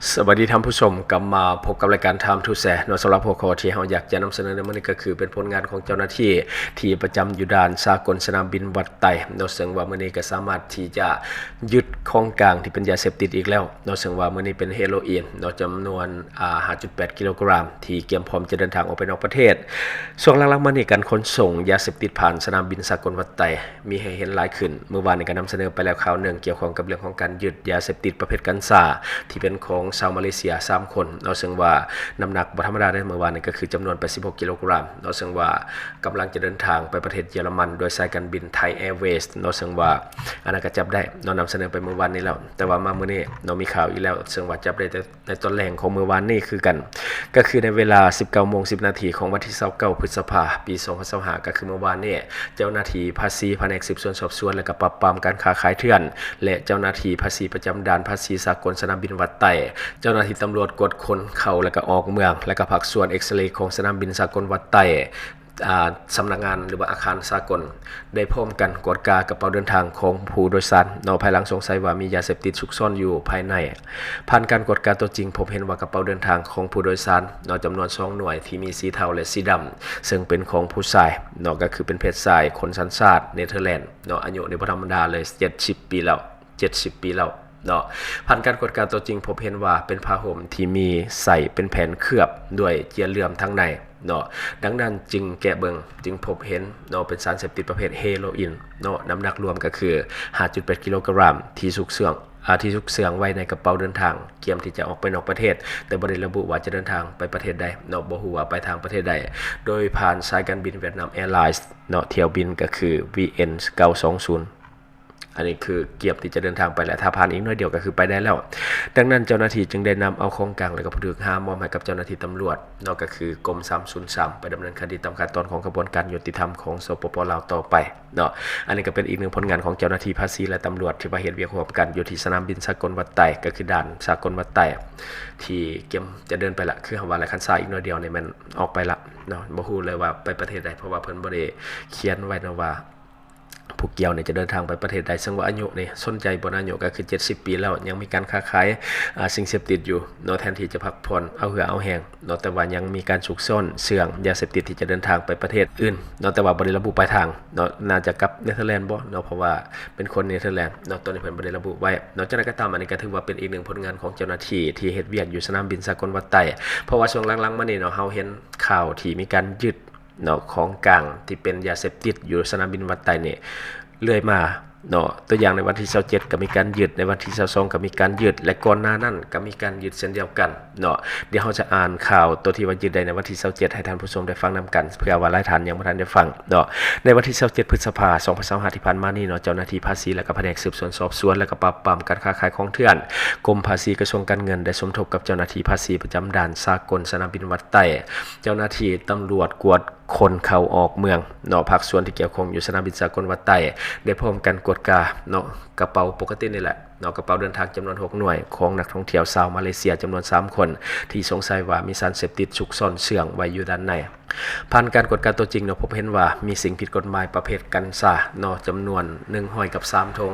ສະບາຍດີທ່ານຜູ້ຊົມ, ກັບມາພົບກັບລາຍການ Time to Share ເນາະ. ສຳລັບຫົວຂໍ້ທີ່ເຮົາຢາກຈະນຳສະເໜີໃນມື້ນີ້ ກໍຄືເປັນຜົນງານຂອງເຈົ້າໜ້າທີ່ທີ່ປະຈຳຢູ່ດ່ານສາກົນສະໜາມບິນວັດໄຕເນາະ, ເຊິ່ງວ່າມື້ນີ້ກໍສາມາດທີ່ຈະຍຶດຂອງກາງທີ່ເປັນຢາເສບຕິດອີກແລ້ວເນາະ, ເຊິ່ງວ່າມື້ນີ້ເປັນເຮໂຣອີນເນາະ ຈຳນວນ ອ່າ ຫ້າຈຸດແປດກິໂລກຣາມ ທີ່ກຽມພ້ອມຈະເດີນທາງອອກໄປນອກປະເທດ. ຊ່ວງຫຼັງໆມານີ້ ການຂົນສົ່ງຢາເສບຕິດຜ່ານສະໜາມບິນສາກົນວັດໄຕ ມີໃຫ້ເຫັນຫຼາຍຂຶ້ນ. ມື້ວານນີ້ກໍນຳສະເໜີໄປແລ້ວຂ່າວໜຶ່ງ ກ່ຽວຂ້ອງກັບເລື່ອງຂອງການຍຶດຢາເສບຕິດປະເພດກັນຊາ ທີ່ເປັນຂອງຊາວມາເລເຊຍສາມຄົນເນາະ, ເຊິ່ງວ່ານ້ຳໜັກບໍ່ທຳມະດາເດ້. ມື້ວານນີ້ກໍຄືຈຳນວນແປດສິບຫົກກິໂລກຣາມເນາະ, ເຊິ່ງວ່າກຳລັງຈະເດີນທາງໄປປະເທດເຢຍລະມັນ ໂດຍສາຍການບິນໄທແອເວສເນາະ, ເຊິ່ງວ່າອັນນັ້ນກໍຈັບໄດ້ເນາະ, ນຳສະເໜີໄປມື້ວານນີ້ແລ້ວ. ແຕ່ວ່າມາມື້ນີ້ເນາະ ມີຂ່າວອີກແລ້ວ, ເຊິ່ງວ່າຈັບໄດ້ແຕ່ ໃນຕອນແລງຂອງມື້ວານນີ້ຄືກັນ, ກໍຄືໃນເວລາສິບເກົ້າໂມງສິບນາທີຂອງວັນທີຊາວເກົ້າ ພຶດສະພາ ປີສອງພັນຊາວຫ້າ ກໍຄືມື້ວານນີ້, ເຈົ້າໜ້າທີ່ພາສີ ພະແນກສືບສວນສອບສວນ ແລະ ກໍປາບປາມການຄ້າຂາຍເຖື່ອນ ແລະ ເຈົ້າໜ້າທີ່ພາສີປະຈຳດ່ານພາສີສາກົນສະໜາມບິນວັດໄຕ, ເຈົ້າໜ້າທີ່ຕຳຫຼວດກວດຄົນເຂົ້າ ແລະ ກໍອອກເມືອງ ແລະ ກໍພາກສ່ວນເອັກສະເຣຂອງສະໜາມບິນສາກົນວັດໄຕ ອ່າ ສຳນັກງານ ຫຼືວ່າອາຄານສາກົນ ໄດ້ພ້ອມກັນກວດກາກະເປົາເດີນທາງຂອງຜູ້ໂດຍສານເນາະ, ພາຍຫຼັງສົງໄສວ່າມີຢາເສບຕິດຊຸກຊ້ອນຢູ່ພາຍໃນ. ຜ່ານການກວດກາຕົວຈິງ ພົບເຫັນວ່າກະເປົາເດີນທາງຂອງຜູ້ໂດຍສານເນາະ ຈຳນວນສອງໜ່ວຍ ທີ່ມີສີເທົາ ແລະ ສີດຳ ເຊິ່ງເປັນຂອງຜູ້ຊາຍເນາະ, ກໍຄືເປັນເພດຊາຍ ຄົນສັນຊາດເນເທີແລນເນາະ, ອາຍຸນີ້ບໍ່ທຳມະດາເລີຍ ເຈັດສິບປີແລ້ວ. ເຈັດສິບປີແລ້ວເນາະ. ຜ່ານການກວດກາຕົວຈິງ ພົບເຫັນວ່າເປັນຜ້າຫົ່ມທີ່ມີໃສ່ເປັນແຜ່ນເຄືອບດ້ວຍເຈ້ຍເຫຼື້ອມທາງໃນເນາະ, ດັ່ງນັ້ນຈຶ່ງແກະເບິ່ງ ຈຶ່ງພົບເຫັນເນາະ ເປັນສານເສບຕິດປະເພດເຮໂຣອີນເນາະ, ນ້ຳໜັກລວມກໍຄືຫ້າຈຸດແປດກິໂລກຣາມ ທີ່ຊຸກເຊື່ອງ ອ່າ ທີ່ຊຸກເຊື່ອງໄວ້ໃນກະເປົາເດີນທາງ ກຽມທີ່ຈະອອກໄປນອກປະເທດ, ແຕ່ບໍ່ໄດ້ລະບຸວ່າຈະເດີນທາງໄປປະເທດໃດເນາະ, ບໍ່ຮູ້ວ່າປາຍທາງປະເທດໃດ, ໂດຍຜ່ານສາຍການບິນຫວຽດນາມແອລາຍເນາະ, ຖ້ຽວບິນກໍຄື ວີເອັນ ເກົ້າສອງສູນ. ອັນນີ້ຄືກຽມທີ່ຈະເດີນທາງໄປແລ້ວ, ຖ້າຜ່ານອີກໜ້ອຍດຽວກໍຄືໄປໄດ້ແລ້ວ. ດັ່ງນັ້ນເຈົ້າໜ້າທີ່ຈຶ່ງໄດ້ນຳເອົາຂອງກາງ ແລະ ກໍຜູ້ຖືກຫາມອບໃຫ້ກັບເຈົ້າໜ້າທີ່ຕຳຫຼວດເນາະ, ກໍຄືກົມສາມສູນສາມ ໄປດຳເນີນຄະດີຕາມຂັ້ນຕອນຂອງຂະບວນການຍຸຕິທຳຂອງ ສປປ ລາວ ຕໍ່ໄປເນາະ. ອັນນີ້ກໍເປັນອີກໜຶ່ງຜົນງານຂອງເຈົ້າໜ້າທີ່ພາສີ ແລະ ຕຳຫຼວດ ທີ່ວ່າເຮັດວຽກຮ່ວມກັນຢູ່ທີ່ສະໜາມບິນສາກົນວັດໄຕ, ກໍຄືດ່ານສາກົນວັດໄຕ ທີ່ກຽມຈະເດີນໄປລະ, ຄືເຮົາວ່າລະ ຄັນຊ້າອີກໜ້ອຍດຽວນີ້ແມ່ນອອກໄປລະເນາະ, ບໍ່ຮູ້ເລີຍວ່າໄປປະເທດໃດ, ເພາະວ່າເພິ່ນບໍ່ໄດ້ຂຽນໄວ້ເນາະວ່າ ຜູ້ກ່ຽວນີ້ຈະເດີນທາງໄປປະເທດໃດ, ເຊິ່ງວ່າອາຍຸນີ້ສົນໃຈບໍ່ນະ, ອາຍຸກໍຄືເຈັດສິບປີແລ້ວ, ຍັງມີການຄ້າຂາຍ ອ່າ ສິ່ງເສບຕິດຢູ່ເນາະ, ແທນທີ່ຈະພັກຜ່ອນເອົາເຫື່ອເອົາແຮງເນາະ, ແຕ່ວ່າຍັງມີການຊຸກຊ້ອນເຊື່ອງຢາເສບຕິດທີ່ຈະເດີນທາງໄປປະເທດອື່ນເນາະ, ແຕ່ວ່າບໍ່ໄດ້ລະບຸປາຍທາງເນາະ, ໜ້າຈະກັບເນເທີແລນບໍເນາະ, ເພາະວ່າເປັນຄົນເນເທີແລນເນາະ, ຕອນນີ້ເພິ່ນບໍ່ໄດ້ລະບຸໄວ້ເນາະ. ຈັ່ງໃດກໍຕາມ, ອັນນີ້ກໍຖືວ່າເປັນອີກໜຶ່ງຜົນງານຂອງເຈົ້າໜ້າທີ່ທີ່ເຮັດວຽກຢູ່ສະໜາມບິນສາກົນວັດໄຕ, ເພາະວ່າຊ່ວງຫຼັງໆມານີ້ເນາະ ເຮົາເຫັນຂ່າວທີ່ມີການຍຶດ ເນາະ ຂອງກາງທີ່ເປັນຢາເສບຕິດຢູ່ສະໜາມບິນວັດໄຕນີ້ເລື້ອຍມາເນາະ, ຕົວຢ່າງໃນວັນທີຊາວເຈັດກໍມີການຍຶດ, ໃນວັນທີຊາວສອງກໍມີການຍຶດ ແລະ ກ່ອນໜ້ານັ້ນກໍມີການຍຶດເຊັ່ນດຽວກັນເນາະ. ດຽວເຮົາຈະອ່ານຂ່າວຕົວທີ່ວ່າຍຶດໄດ້ໃນວັນທີຊາວເຈັດໃຫ້ທ່ານຜູ້ຊົມໄດ້ຟັງນຳກັນ, ເພື່ອວ່າຫຼາຍທ່ານຍັງບໍ່ທັນໄດ້ຟັງເນາະ. ໃນວັນທີຊາວເຈັດ ພຶດສະພາ ສອງພັນຊາວຫ້າ ທີ່ຜ່ານມານີ້ເນາະ, ເຈົ້າໜ້າທີ່ພາສີ ແລະ ກໍພະແນກສືບສວນສອບສວນ ແລະ ກໍປາບປາມການຄ້າຂາຍຂອງເຖື່ອນ ກົມພາສີ ກະຊວງການເງິນ ໄດ້ສົມທົບກັບເຈົ້າໜ້າທີ່ພາສີປະຈຳດ່ານສາກົນສະໜາມບິນວັດໄຕ, ເຈົ້າໜ້າທີ່ຕຳຫຼວດກວດ ຄົນເຂົ້າອອກເມືອງເນາະ, ພາກສ່ວນທີ່ກ່ຽວຂ້ອງຢູ່ສະໜາມບິນສາກົນວັດໄຕ ໄດ້ພ້ອມກັນກວດກາເນາະ ກະເປົາປົກກະຕິນີ້ແຫຼະເນາະ, ກະເປົາເດີນທາງຈຳນວນຫົກໜ່ວຍຂອງນັກທ່ອງທ່ຽວຊາວມາເລເຊຍຈຳນວນສາມຄົນ ທີ່ສົງໄສວ່າມີສານເສບຕິດຊຸກຊ້ອນເຊື່ອງໄວ້ຢູ່ດ້ານໃນ. ຜ່ານການກວດກາຕົວຈິງເນາະ, ພົບເຫັນວ່າມີສິ່ງຜິດກົດໝາຍປະເພດກັນຊາເນາະ ຈຳນວນໜຶ່ງຮ້ອຍກັບສາມຖົງ,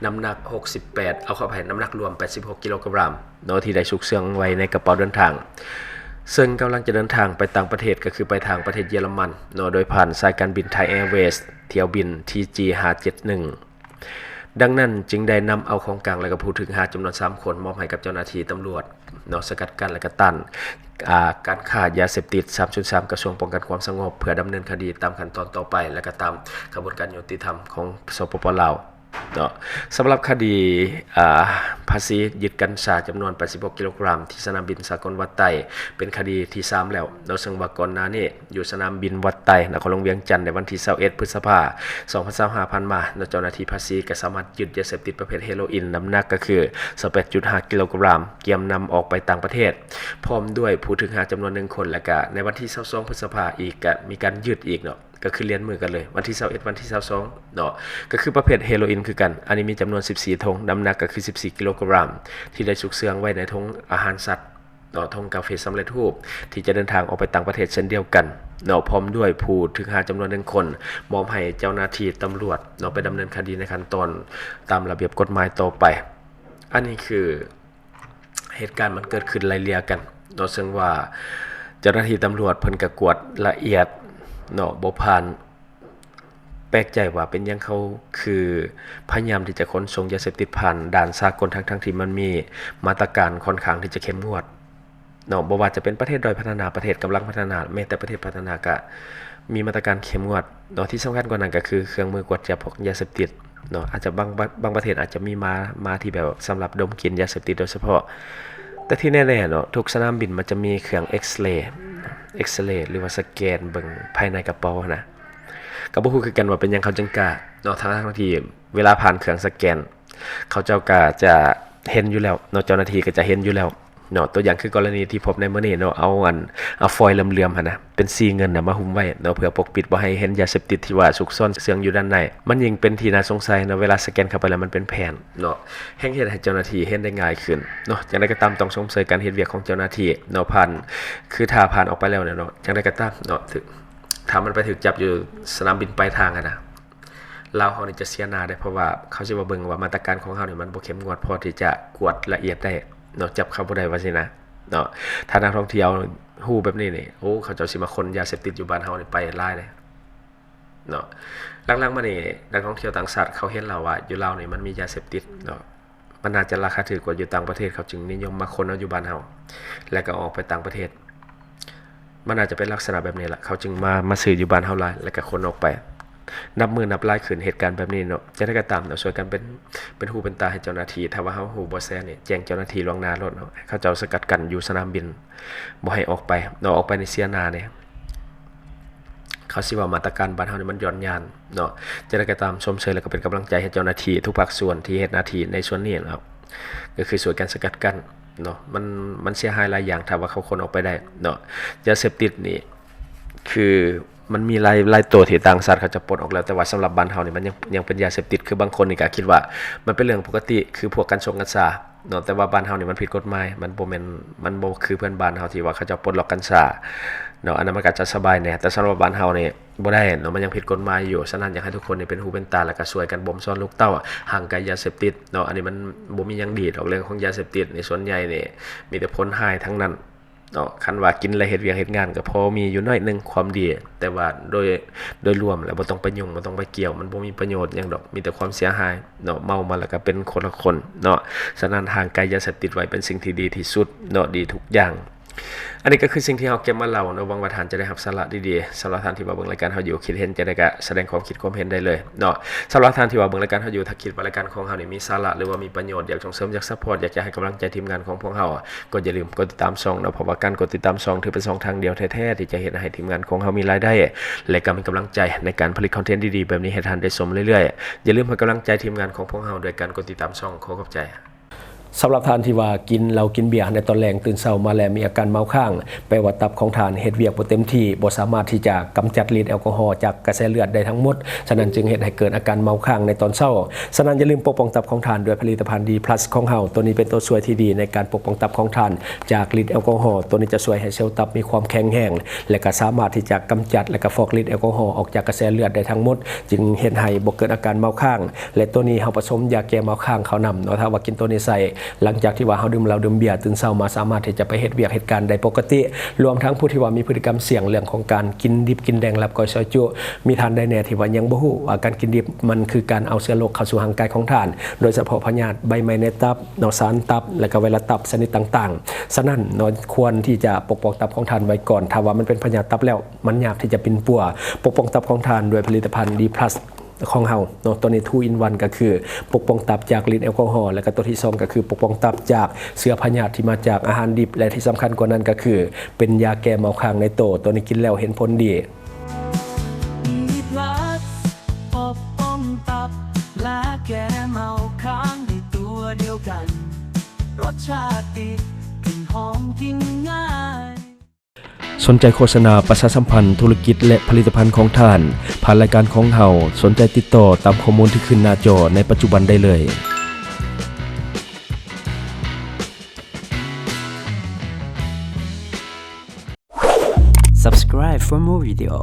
ນ້ຳໜັກຫົກສິບແປດ ເອົາ ຂໍອະໄພ, ນ້ຳໜັກລວມແປດສິບຫົກກິໂລກຣາມ ເນາະ ທີ່ໄດ້ຊຸກເຊື່ອງໄວ້ໃນກະເປົາເດີນທາງ, ເຊິ່ງກຳລັງຈະເດີນທາງໄປຕ່າງປະເທດ ກໍຄືໄປທາງປະເທດເຢຍລະມັນເນາະ, ໂດຍຜ່ານສາຍການບິນໄທແອເວສ ຖ້ຽວບິນ ທີຈີ ຫ້າເຈັດໜຶ່ງ. ດັ່ງນັ້ນຈຶ່ງໄດ້ນຳເອົາຂອງກາງ ແລະ ກໍຜູ້ຖືກຫາຈຳນວນສາມຄົນ ມອບໃຫ້ກັບເຈົ້າໜ້າທີ່ຕຳຫຼວດເນາະ ສະກັດກັ້ນ ແລະ ກໍຕ້ານ ອ່າ ການຄ້າຢາເສບຕິດ ສາມສູນສາມ ກະຊວງປ້ອງກັນຄວາມສະຫງົບ ເພື່ອດຳເນີນຄະດີຕາມຂັ້ນຕອນຕໍ່ໄປ ແລະ ກໍຕາມຂະບວນການຍຸຕິທຳຂອງ ສປປ ລາວ. ເນາະ ສຳລັບຄະດີ ອ່າ ພາສີຍຶດກັນຊາຈຳນວນແປດສິບຫົກກິໂລກຣາມ ທີ່ສະໜາມບິນສາກົນວັດໄຕ ເປັນຄະດີທີສາມແລ້ວເນາະ, ເຊິ່ງວ່າກ່ອນໜ້ານີ້ຢູ່ສະໜາມບິນວັດໄຕ ນະຄອນຫຼວງວຽງຈັນ ໃນວັນທີຊາວເອັດ ພຶດສະພາ ສອງພັນຊາວຫ້າ ຜ່ານມາເນາະ, ເຈົ້າໜ້າທີ່ພາສີກໍສາມາດຍຶດຢາເສບຕິດປະເພດເຮໂຣອີນ ນ້ຳໜັກກໍຄືຊາວແປດຈຸດຫ້າກິໂລກຣາມ ກຽມນຳອອກໄປຕ່າງປະເທດ ພ້ອມດ້ວຍຜູ້ຖືກຫາຈຳນວນໜຶ່ງຄົນ ແລະ ກະໃນວັນທີຊາວສອງ ພຶດສະພາອີກ ກະມີການຍຶດອີກເນາະ. ກໍຄືລຽນມື້ກັນເລີຍ ວັນທີຊາວເອັດ ວັນທີຊາວສອງເນາະ, ກໍຄືປະເພດເຮໂຣອີນຄືກັນ. ອັນນີ້ມີຈຳນວນສິບສີ່ຖົງ, ນ້ຳໜັກກໍຄືສິບສີ່ກິໂລກຣາມ ທີ່ໄດ້ຊຸກເຊື່ອງໄວ້ໃນຖົງອາຫານສັດເນາະ, ຖົງກາເຟສຳເລັດຮູບ ທີ່ຈະເດີນທາງອອກໄປຕ່າງປະເທດເຊັ່ນດຽວກັນເນາະ, ພ້ອມດ້ວຍຜູ້ຖືກຫາຈຳນວນໜຶ່ງຄົນ ມອບໃຫ້ເຈົ້າໜ້າທີ່ຕຳຫຼວດເນາະ ໄປດຳເນີນຄະດີໃນຂັ້ນຕອນຕາມລະບຽບກົດໝາຍຕໍ່ໄປ. ອັນນີ້ຄື ເຫດການມັນເກີດຂຶ້ນໄລ່ເລຍກັນເນາະ, ເຊິ່ງວ່າເຈົ້າໜ້າທີ່ຕຳຫຼວດເພິ່ນກໍກວດລະອຽດເນາະ ບໍ່ຜ່ານ. ແປກໃຈວ່າເປັນຫຍັງເຂົາຄືພະຍາຍາມທີ່ຈະຂົນສົ່ງຢາເສບຕິດຜ່ານດ່ານສາກົນ ທັງໆທີ່ມັນມີມາດຕະການຂ້ອນຂ້າງທີ່ຈະເຂັ້ມງວດເນາະ, ບໍ່ວ່າຈະເປັນປະເທດດ້ອຍພັດທະນາ, ປະເທດກຳລັງພັດທະນາ, ແມ້ແຕ່ປະເທດພັດທະນາກໍມີມາດຕະການເຂັ້ມງວດເນາະ. ທີ່ສຳຄັນກວ່ານັ້ນກໍຄືເຄື່ອງມືກວດຈັບພວກຢາເສບຕິດເນາະ, ອາດຈະບາງ ບາງປະເທດອາດຈະມີມາ ມາທີ່ແບບສຳລັບດົມກິ່ນຢາເສບຕິດໂດຍສະເພາະ. ແຕ່ທີ່ແນ່ໆເນາະ ທຸກສະໜາມບິນມັນຈະມີເຄື່ອງເອັກເຣ ເອັກເຣ ຫຼືວ່າສະແກນເບິ່ງພາຍໃນກະເປົາຫັ້ນນະ. ກໍບໍ່ຮູ້ຄືກັນວ່າເປັນຫຍັງເຂົາຈຶ່ງກ້າເນາະ ທັງໆທີ່ເວລາຜ່ານເຄື່ອງສະແກນ ເຂົາເຈົ້າກໍຈະເຫັນຢູ່ແລ້ວເນາະ, ເຈົ້າໜ້າທີ່ກໍຈະເຫັນຢູ່ແລ້ວເນາະ. ຕົວຢ່າງຄືກໍລະນີທີ່ພົບໃນມື້ນີ້ເນາະ, ເອົາອັນ ເອົາຟອຍເຫຼືອມໆຫັ້ນນະ ເປັນສີເງິນນະ ມາຫຸ້ມໄວ້ເນາະ ເພື່ອປົກປິດບໍ່ໃຫ້ເຫັນຢາເສບຕິດທີ່ວ່າຊຸກຊ້ອນເຊື່ອງຢູ່ດ້ານໃນ. ມັນຍິ່ງເປັນທີ່ໜ້າສົງໄສເນາະ, ເວລາສະແກນເຂົ້າໄປແລ້ວມັນເປັນແຜ່ນເນາະ, ແຮ່ງເຮັດໃຫ້ເຈົ້າໜ້າທີ່ເຫັນໄດ້ງ່າຍຂຶ້ນເນາະ. ຢ່າງໃດກໍຕາມ ຕ້ອງຊົມເຊີຍການເຮັດວຽກຂອງເຈົ້າໜ້າທີ່ເນາະ, ຜ່ານ ຄືຖ້າຜ່ານອອກໄປແລ້ວເນຍເນາະ, ຢ່າງໃດກໍຕາມເນາະ ຖ້າມັນໄປຖືກຈັບຢູ່ສະໜາມບິນປາຍທາງຫັ້ນນະ ລາວເຮົານີ້ຈະເສຍໜ້າເດ້, ເພາະວ່າເຂົາຊິມາເບິ່ງວ່າມາດຕະການຂອງເຮົານີ້ມັນບໍ່ເຂັ້ມງວດພໍທີ່ຈະກວດລະອຽດໄດ້ເນາະ, ຈັບເຂົາບໍ່ໄດ້ວ່າຊີ້ນະເນາະ. ຖ້ານັກທ່ອງທ່ຽວຮູ້ແບບນີ້ນີ້ ໂອ້ ເຂົາເຈົ້າຊິມາຂົນຢາເສບຕິດຢູ່ບ້ານເຮົານີ້ໄປຫຼາຍເດ້ເນາະ. ຫຼັງໆມານີ້ ນັກທ່ອງທ່ຽວຕ່າງຊາດເຂົາເຫັນແລ້ວວ່າຢູ່ລາວນີ້ມັນມີຢາເສບຕິດເນາະ, ມັນໜ້າຈະລາຄາຖືກກວ່າຢູ່ຕ່າງປະເທດ, ເຂົາຈຶ່ງນິຍົມມາຂົນເອົາຢູ່ບ້ານເຮົາ ແລ້ວກໍອອກໄປຕ່າງປະເທດ. ມັນອາດຈະເປັນລັກສະນະແບບນີ້ລະ, ເຂົາຈຶ່ງມາ ມາຊື້ຢູ່ບ້ານເຮົາຫຼາຍ ແລ້ວກໍຂົນອອກໄປ. ນັບມື້ນັບຫຼາຍຂຶ້ນເຫດການແບບນີ້ເນາະ. ຈັ່ງໃດກໍຕາມເນາະ, ຊ່ວຍກັນເປັນ ເປັນຫູເປັນຕາໃຫ້ເຈົ້າໜ້າທີ່. ຖ້າວ່າເຮົາຮູ້ເບາະແສນີ້ ແຈ້ງເຈົ້າໜ້າທີ່ລ່ວງໜ້າໂລດເນາະ, ໃຫ້ເຂົາເຈົ້າສະກັດກັ້ນຢູ່ສະໜາມບິນ ບໍ່ໃຫ້ອອກໄປເນາະ, ອອກໄປນີ້ເສຍໜ້າເດ້. ເຂົາຊິວ່າມາດຕະການບ້ານເຮົານີ້ມັນຢ່ອນຍານເນາະ. ຈັ່ງໃດກໍຕາມ ຊົມເຊີຍ ແລ້ວກໍເປັນກຳລັງໃຈໃຫ້ເຈົ້າໜ້າທີ່ທຸກພາກສ່ວນທີ່ເຮັດໜ້າທີ່ໃນສ່ວນນີ້ເນາະ, ກໍຄືຊ່ວຍກັນສະກັດກັ້ນເນາະ. ມັນ ມັນເສຍຫາຍຫຼາຍຢ່າງ ຖ້າວ່າເຂົາຂົນອອກໄປໄດ້ເນາະ. ຢາເສບຕິດນີ້ ຄືມັນມີຫຼາຍ ຫຼາຍໂຕທີ່ຕ່າງຊາດເຂົາຈະປົດອອກແລ້ວ, ແຕ່ວ່າສຳລັບບ້ານເຮົານີ້ ມັນຍັງ ຍັງເປັນຢາເສບຕິດ. ຄືບາງຄົນນີ້ກໍຄິດວ່າມັນເປັນເລື່ອງປົກກະຕິ ຄືພວກກັນຊົງກັນຊາເນາະ, ແຕ່ວ່າບ້ານເຮົານີ້ມັນຜິດກົດໝາຍ, ມັນບໍ່ແມ່ນ ມັນບໍ່ຄືເພື່ອນບ້ານເຮົາທີ່ວ່າເຂົາເຈົ້າປົດລັອກກັນຊາເນາະ, ອັນນັ້ນມັນກໍຈະສະບາຍແດ່. ແຕ່ສຳລັບບ້ານເຮົານີ້ບໍ່ໄດ້ເນາະ, ມັນຍັງຜິດກົດໝາຍຢູ່. ສະນັ້ນ ຢາກໃຫ້ທຸກຄົນນີ້ເປັນຫູເປັນຕາ ແລ້ວກໍຊ່ວຍກັນບົ່ມສອນລູກເຕົ້າຫ່າງໄກຢາເສບຕິດເນາະ. ສ່ວນໃຫຍ່ນີ້ມັນບໍ່ມີຫຍັງດີດອກ, ເລື່ອງຂອງຢາເສບຕິດນີ້ ສ່ວນໃຫຍ່ນີ້ມີແຕ່ຜົນຮ້າຍທັງນັ້ນ ເນາະ. ຄັນວ່າກິນແລ້ວເຮັດວຽກເຮັດງານກໍພໍມີຢູ່ໜ້ອຍໜຶ່ງຄວາມດີ, ແຕ່ວ່າໂດຍ ໂດຍລວມແລ້ວບໍ່ຕ້ອງໄປຫຍຸ້ງ ບໍ່ຕ້ອງໄປກ່ຽວ, ມັນບໍ່ມີປະໂຫຍດຫຍັງດອກ, ມີແຕ່ຄວາມເສຍຫາຍເນາະ. ເມົາມາແລ້ວກໍເປັນຄົນລະຄົນເນາະ. ສະນັ້ນ ຫ່າງໄກຢາເສບຕິດໄວ້ເປັນສິ່ງທີ່ດີທີ່ສຸດເນາະ, ດີທຸກຢ່າງ. ອັນນີ້ກໍຄືສິ່ງທີ່ເຮົາເກັບມາເລົ່າເນາະ, ຫວັງວ່າທ່ານຈະໄດ້ຮັບສາລະດີໆ. ສຳລັບທ່ານທີ່ວ່າເບິ່ງລາຍການເຮົາຢູ່ ຄິດເຫັນຈັ່ງໃດກໍສະແດງຄວາມຄິດຄວາມເຫັນໄດ້ເລີຍເນາະ. ສຳລັບທ່ານທີ່ວ່າເບິ່ງລາຍການເຮົາຢູ່ ຖ້າຄິດວ່າລາຍການຂອງເຮົານີ້ມີສາລະ ຫຼືວ່າມີປະໂຫຍດ, ຢາກສົ່ງເສີມ, ຢາກຊັບພອດ, ຢາກຈະໃຫ້ກຳລັງໃຈທີມງານຂອງພວກເຮົາ ກໍຢ່າລືມກົດຕິດຕາມຊ່ອງເນາະ, ເພາະວ່າການກົດຕິດຕາມຊ່ອງຖືເປັນຊ່ອງທາງດຽວແທ້ໆ ທີ່ຈະເຮັດໃຫ້ທີມງານຂອງເຮົາມີລາຍໄດ້ ແລະ ກໍມີກຳລັງໃຈໃນການຜະລິດຄອນເທັນດີໆແບບນີ້ໃຫ້ທ່ານໄດ້ຊົມເລື້ອຍໆ. ຢ່າລືມໃຫ້ກຳລັງໃຈທີມງານຂອງພວກເຮົາດ້ວຍການກົດຕິດຕາມຊ່ອງ. ຂໍຂອບໃຈ. ສຳລັບທ່ານທີ່ວ່າກິນເຫຼົ້າກິນເບຍໃນຕອນແລງ, ຕື່ນເຊົ້າມາແລ້ວມີອາການເມົາຄ້າງ, ແປວ່າຕັບຂອງທ່ານເຮັດວຽກບໍ່ເຕັມທີ່, ບໍ່ສາມາດທີ່ຈະກຳຈັດລິດແອລກໍຮໍຈາກກະແສເລືອດໄດ້ທັງໝົດ, ສະນັ້ນຈຶ່ງເຮັດໃຫ້ເກີດອາການເມົາຄ້າງໃນຕອນເຊົ້າ. ສະນັ້ນຢ່າລືມປົກປ້ອງຕັບຂອງທ່ານດ້ວຍຜະລິດຕະພັນ ດີພລັສ ຂອງເຮົາ. ໂຕນີ້ເປັນໂຕຊ່ວຍທີ່ດີໃນການປົກປ້ອງຕັບຂອງທ່ານຈາກລິດແອລກໍຮໍ. ໂຕນີ້ຈະຊ່ວຍໃຫ້ເຊວຕັບມີຄວາມແຂງແຮງ ແລະ ກໍສາມາດທີ່ຈະກຳຈັດ ແລະ ກໍຟອກລິດແອລກໍຮໍອອກຈາກກະແສເລືອດໄດ້ທັງໝົດ, ຈຶ່ງເຮັດໃຫ້ບໍ່ເກີດອາການເມົາຄ້າງ. ແລະ ໂຕນີ້ເຮົາປະສົມຢາແກ້ເມົາຄ້າງເຂົ້ານຳເນາະ. ຖ້າວ່າກິນໂຕນີ້ໃສ່ ຫຼັງຈາກທີ່ວ່າເຮົາດື່ມເຫຼົ້າດື່ມເບຍ, ຕື່ນເຊົ້າມາສາມາດທີ່ຈະໄປເຮັດວຽກເຮັດການໄດ້ປົກກະຕິ. ລວມທັງຜູ້ທີ່ວ່າມີພຶດຕິກຳສ່ຽງເລື່ອງຂອງການກິນດິບກິນແດງ ລາບກ້ອຍ ຊອຍຈຸ, ມີທ່ານໃດແດ່ທີ່ວ່າຍັງບໍ່ຮູ້ວ່າການກິນດິບມັນຄືການເອົາເຊື້ອໂລກເຂົ້າສູ່ຮ່າງກາຍຂອງທ່ານ, ໂດຍສະເພາະພະຍາດໃບໄມ້ໃນຕັບເນາະ, ສານຕັບ ແລະ ກໍໄວຣັສຕັບຊະນິດຕ່າງໆ. ສະນັ້ນເນາະ, ຄວນທີ່ຈະປົກປ້ອງຕັບຂອງທ່ານໄວ້ກ່ອນ. ຖ້າວ່າມັນເປັນພະຍາດຕັບແລ້ວ, ມັນຍາກທີ່ຈະປິ່ນປົວ. ປົກປ້ອງຕັບຂອງທ່ານດ້ວຍຜະລິດຕະພັນ ດີພລັສ ຂອງເຮົາເນາະ, ໂຕນີ້ ທູອິນວັນ ກໍຄືປົກປ້ອງຕັບຈາກລິດແອລກໍຮໍ, ແລະ ກໍໂຕທີສອງ ກໍຄືປົກປ້ອງຕັບຈາກເຊື້ອພະຍາດທີ່ມາຈາກອາຫານດິບ, ແລະ ທີ່ສຳຄັນກວ່ານັ້ນກໍຄືເປັນຢາແກ້ເມົາຄ້າງໃນໂຕ. ໂຕນີ້ກິນແລ້ວເຫັນຜົນດີ. ດີພລັສ ປົກປ້ອງຕັບ ແລະ ແກ້ເມົາຄ້າງໃນຕົວດຽວກັນ, ລົດຊາດດີ ກິ່ນຫອມ ກິນງ່າຍ. ສົນໃຈໂຄສະນາປະຊາສຳພັນທຸລະກິດ ແລະ ຜະລິດຕະພັນຂອງທ່ານ ຜ່ານລາຍການຂອງເຮົາ, ສົນໃຈຕິດຕໍ່ຕາມຂໍ້ມູນທີ່ຂຶ້ນໜ້າຈໍໃນປັດຈຸບັນໄດ້ເລີຍ. Subscribe for more video.